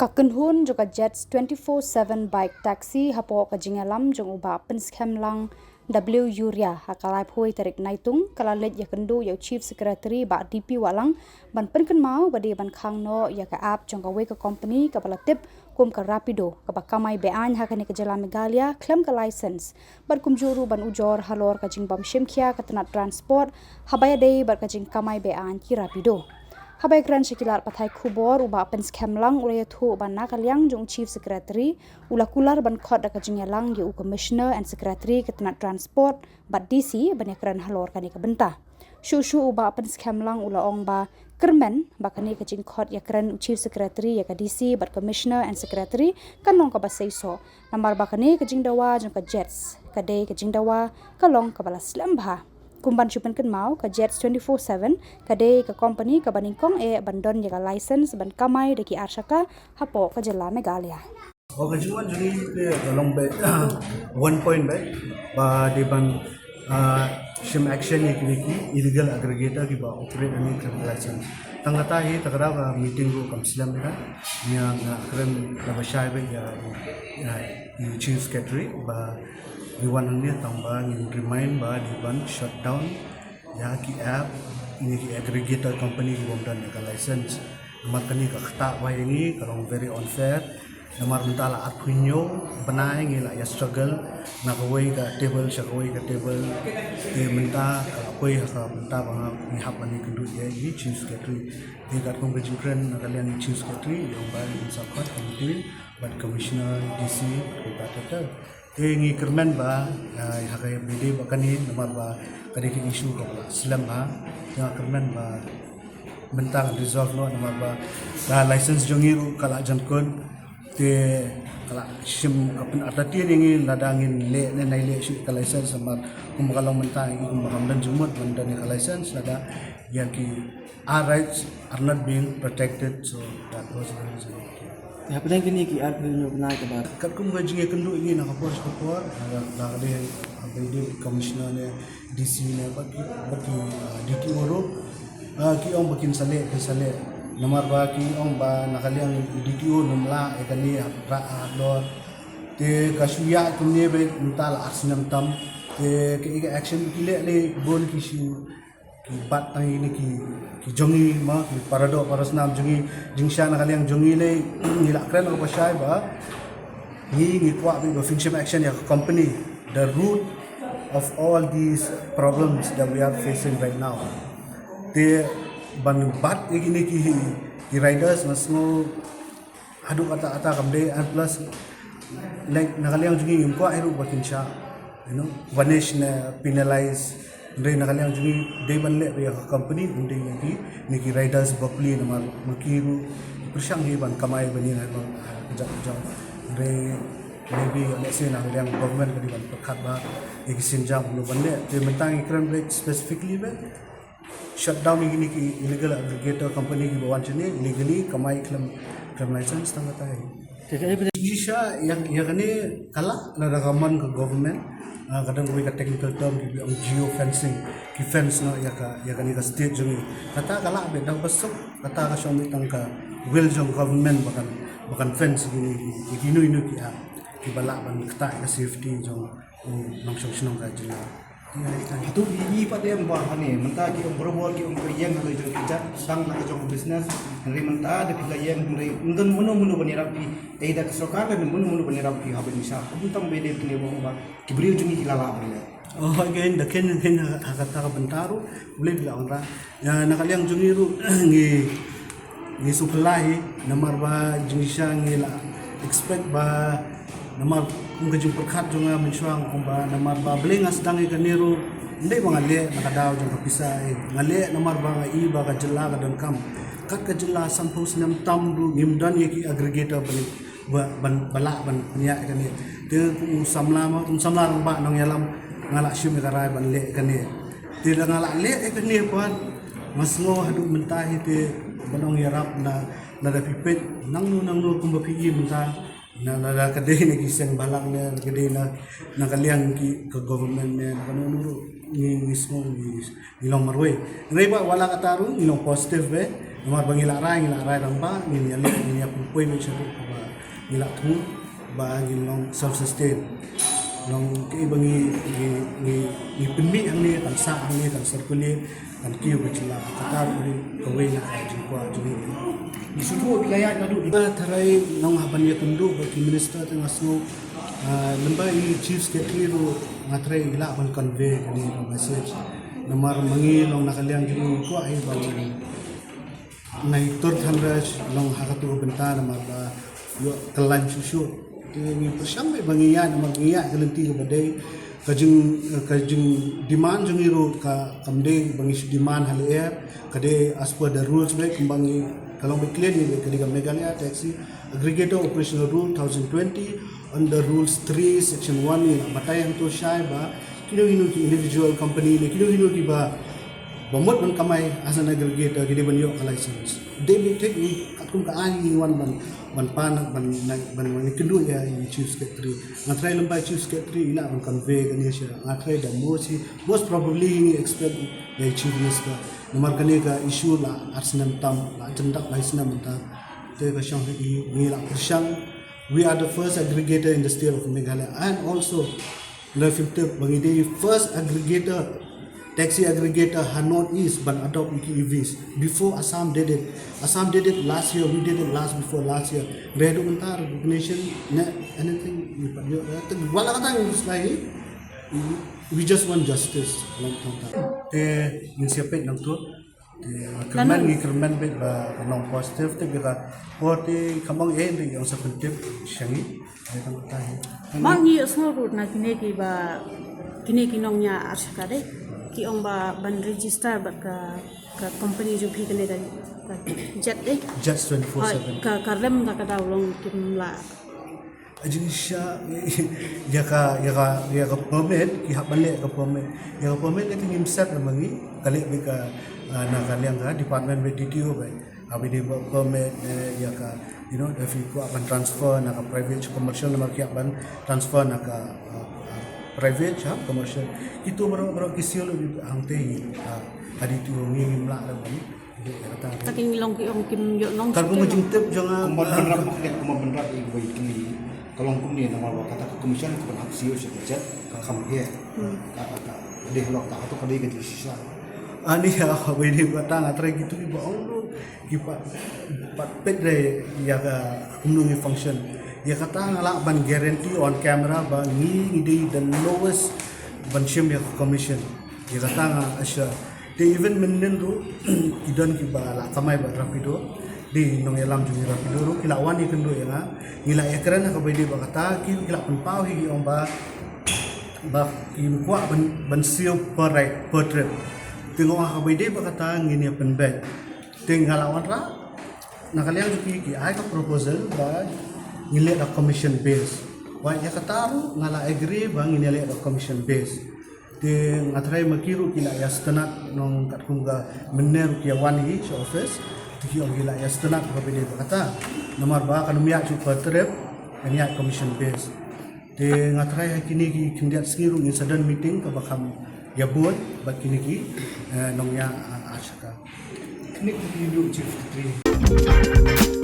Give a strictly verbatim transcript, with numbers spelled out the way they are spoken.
Ka kynhun jong ka Jets twenty-four seven bike taxi hapoh ka jingïalam jong u Bah Pynskhem Lang W Yuria ha ka laiphew tarik Naitung ka la leit ïakynduh ïa u Chief Secretary Bah D P Wahlang ban pynkynmaw ba dei ban khang noh ïa ka app jong kawei ka company kaba la tip kum ka Rapido kaba kamai be-aiñ ha kane ka jylla Meghalaya khlem ka license bad kumjuh ruh ban ujor halor ka jingbym shimkhia ka tnat transport haba ïadei bad ka jingkamai be-aiñ ki Rapido. Haba ïakren sha ki lad pathai khubor u Bah Pynskhem Lang u la ïathuh ba na ka liang jong u Chief Secretary u la kular ban khot da ka jingïalang ïa u Commissioner and Secretary ka tnat transport bad D C ban ïakren halor kane ka bynta. Shuh shuh u Bah Pynskhem Lang u la ong ba kyrmen ba kane ka jingkhot ïakren u Chief Secretary ïa ka D C bad Commissioner and Secretary kan long kaba seisoh namar ba kane ka jingdawa jong ka Jets ka dei ka jingdawa ka long kaba la slem bha. Kum ban shu pynkynmaw ka Jets twenty-four seven ka dei ka company kaba nyngkong eh ban don ïa ka license ban kamai da ki arshaka hapoh ka jylla Meghalaya. Oh, ka jingwan jong ngi ka long ba one point ba ba dei ban ah, shim action ïa kine ki illegal aggregator kiba operate ani khlem license. Tang kata hi ta ka daw ka meeting ruh kam slem ïa ka. Ïa nga kren kaba shai ba ïa ïa ïa Chief Secretary ba ngi wan hangne tang ba ngin remind ba dei ban shut down ïa ki app ïa ki aggregator company ki bym don ïa ka license. Namar kane ka ktah ba ïa ngi ka long very unfair. Namar mynta la arphew hynñiew bnai ngi la ïa struggle na kawei ka table sha kawei ka table. Te mynta ka la poi ha ka mynta ba ngi hap ban ïakynduh ïa i Chief Secretary. Te katkum ka jingkren na ka liang i Chief Secretary i ong ba in sa khot ka meeting bad Commissioner, D C bad kumta ter ter. Te ngi kyrmen ba ah, ha ka ïa ba dei ba kane namar ba ka dei ka issue kaba la slem bha. Te nga kyrmen ba mynta ngan resolve noh namar ba ka license jong ngi ruh ka la jan kun. Te ka la shim ka pynartatien ïa ngi lada ngin leh ne nai leh shuh ka license namar kumba ka long mynta ngi kumba kam don jingmut ban don ïa ka license lada ïa ki our rights are not being protected, so that was the reason. Te hapdeng kine ki arphew hynñiew bnai kaba katkum ka jingïakynduh ïa ngi na ka por sha ka por, ah, la ka dei, ah, ba dei commissioner ne D C ne bad ki bad ki, ah, D T O ruh. Ah, ki ong ba kin sa leh, kin sa leh. Namar ba ki ong ba na ka liang D T O nym lah ïa kane hap rah hap dor. Te ka shu ïa kumne ba mynta la ar snem tam. Te ka ïa ka action ki leh leh bun ki shu ki bat tang ïa kine ki ki jong ngi ma ki para doh para snam jong ngi jingshisha na ka liang jong ngi lei ngi la kren ba shai ba ngi ngi kwah ba phin shim action ïa ka company. The root of all these problems that we are facing right now. Te ban bat ïa kine ki ki riders nga sngew haduh kata kata kam dei and plus like na ka liang jong ngi ngim kwah hi ruh ba kin shah, you know, punish ne penalize. Hynrei na ka liang jong ngi dei ban leh ba ïa ka company um dei ïa ki ne ki riders bapli namar ma ki ruh pyrshang hi ban kamai ban ïa ban kajak kajak. Hynrei maybe let's say na ka liang government ka dei ban pyrkhat ba ïa ki sienjam ban leh. Te mynta ngi kren ba specifically ba shut down ïa kine ki illegal aggregator company kiba wan shane illegally kamai khlem khlem license tang kata hi. Te ka evidence shisha ïa ïa kane ka lah lada ka mon ka government, ah, ka don kawei ka technical term kiba ong geo fencing, ki fence noh ïa ka ïa kane ka state jong ngi. Kata ka lah beit da ba suk kata ka shong beit tang ka will jong government ba kan ba kan fence ïa kine ïa kino kino ki app kiba lah ban ktah ïa ka safety jong u nongshong shnong ka jylla. Hato phi i pat em ba hane mynta ki ong barabor ki ong ka ïeng hane jong ki jat dang na ka jong business. Hynrei mynta da phi la ïeng hynrei ym don mano mano ban ïarap phi. Ei da ka sorkar ka mano mano ban ïarap phi haba ngi sha kum tam ba dei kine ba ong ba ki briew jong ngi ki la lah ban leh. Oh again da ken ken ha kata ka bynta ruh. Ule la ong ra ïa na ka liang jong ngi ruh ngi ngi sngewphylla hi namar ba jingshisha ngi la expect ba namar kum ka jingpyrkhat jong nga mynshuwa nga ong ba namar ba balei nga sdang ïa kane ruh. Ym dei ba nga leh na ka daw jong ka pisa eh nga leh namar ba nga i ba ka jylla ka donkam. Kat ka jylla sanphew snem tam ruh ngim don ïa ki aggregator ba leh ba ban ba lah ban pynïaid ïa kane. Te kum u samla ma kum samla rangbah nongïalam nga la shim ïa ka rai ban leh ïa kane. Te da nga la leh ïa kane pat nga sngew haduh mynta hi te ban ong ïarap na lada phi peit nangno nangno kumba phi i mynta na lada ka dei na ki seng balang ne ka dei na na ka liang ki ka government ne na kano kano ruh ngi ngi sngew ngi ngi long marwei. Hynrei ba wat la katta ruh ngi long positive be Namar ba ngi la rai, ngi la rai rangbah, ngin ïa leh, ngin ïa pynpoi mynshuwa kaba ngi la thmu ba ngin long self sustain. Long kaei ba ngi, ngi, ngi, ngi pynmih hangne, kan sah hangne, kan circulate, kan kiew ka jylla, kata ruh kawei na ka jingkwah jong ngi. Ngi shu duh phi la ïaid naduh. Nga tharai nong haba ngi ïakynduh bad ki minister te nga sngew, ah, lymda i chief secretary ruh nga tharai i lah ban convey kane ka message. Namar ma ngi long na ka liang jong ngi kwah hi ba ngi nai tur than rush long ha katu ka bynta namar ba ïoh kyllain shuh shuh. Te ngi pyrshang ba ngi ïaid namar ngi ïaid ka lynti kaba dei ka jing, ka jing demand jong ngi ruh ka kam dei ba ngi shu demand ha lyer, ka dei as per the rules ba kumba ngi ka long ba clearly ba ka dei ka Meghalaya Taxi Aggregator Operational Rule two thousand twenty under Rules three Section one ngi la batai hangto shai ba kino kino ki individual company ne kino kino ki ba ba mut ban kamai as an aggregator ki dei ban ïoh ka license. Dei bit thik ngi katkum ka aiñ ngi wan ban ban pan ban ban ban kynduh ïa i chief secretary. Nga tharai lymda i chief secretary i lah ban convey kane sha nga tharai da most hi most probably ngi expect ïa i chief minister. Namar kane ka issue la ar snem tam la jan dak lai snem mynta. Te ka shong hi ngi la pyrshang. We are the first aggregator in the state of Meghalaya and also la phim tip ba ngi dei first aggregator, taxi aggregator ha North East ban adopt ïa ki E Vs. Before Assam did it. Assam did it last year, we did it last before last year. Re do mynta recognition ne anything ni pat yo. Te wala kata ngi slai we just want justice long tang ta. Te ngin siapet nang tu. Kyrmen ngi kyrmen bit ba ka long positive te bit ka por te ka mong eh ngi ong sa pyntip sha ngi. Ai tang ta hi. Ma ngi ïohsngew ruh na kine ki ba kine ki nongñiah arshaka de ki ong ba ban register bad ka ka company jong phi kane ka ka jet de. Jets twenty four seven. Ka ka rem da ka daw long kim la. Jingshisha ïa ka ïa ka ïa ka permit ki hap ban leh ka permit. Ïa ka permit leh ki ngim set ma ngi ka leh bad ka na ka liang ka department bad D T O bad. Haba dei ba permit ïa ka you know if you kwah ban transfer na ka private commercial namar ki hap ban transfer na ka private ha commercial. Kitu baroh baroh ki seal hangte ha D T O ngi ngim lah da ban. Kata ki long ki ong kim ïoh nong. Kar kumba jingtip jong nga. Kumba pynrap mak ïa kumba pynrap ïa kumba ïa kumne. Ka long kumne namar ba kata ka commission ka ban hap siew sha ka jet ka kham he. Ka ka dei halok ta to ka dei ka jingshisha. Ani ha ba dei kata nga trai kitu ki ba ong lu ki pat pat pet re ïa ka kumno ngi function. Ïa kata nga lah ban guarantee on camera ba ngi ngi dei the lowest ban shim ïa ka commission. Ïa kata nga assure. Te even mynnin ruh ki don kiba la kamai bad Rapido. Dei nongïalam jong ngi Rapido ruh ki la wan ïakynduh ïa nga. Ngi la ïakren ha kaba ïadei bad kata ki ki la pynpaw hi ki ong ba ba kim kwah ban ban siew per ride per trip. Te nga ong ha kaba ïadei bad kata ngin ïa pynbeit. Te nga la wanrah na ka liang jong ki ki ai ka proposal ba ngin leh da commission base. Wat ïa kata ruh nga la agree ba ngin ïa leh da commission base. Te nga tharai ma ki ruh ki la ïa sngewtynnat nong katkum ka mynne ruh ki ïa wan hi sha office. Te ki ong ki la ïa sngewtynnat ba bide ba kata. Namar ba kan ym ïa shu per trip kan ïa commission base. Te nga tharai ha kine ki khyndiat sngi ruh ngin sa don meeting kaba kham ïa bun bad kine ki nongñiah arshaka. Kine ki ruh Chief Secretary.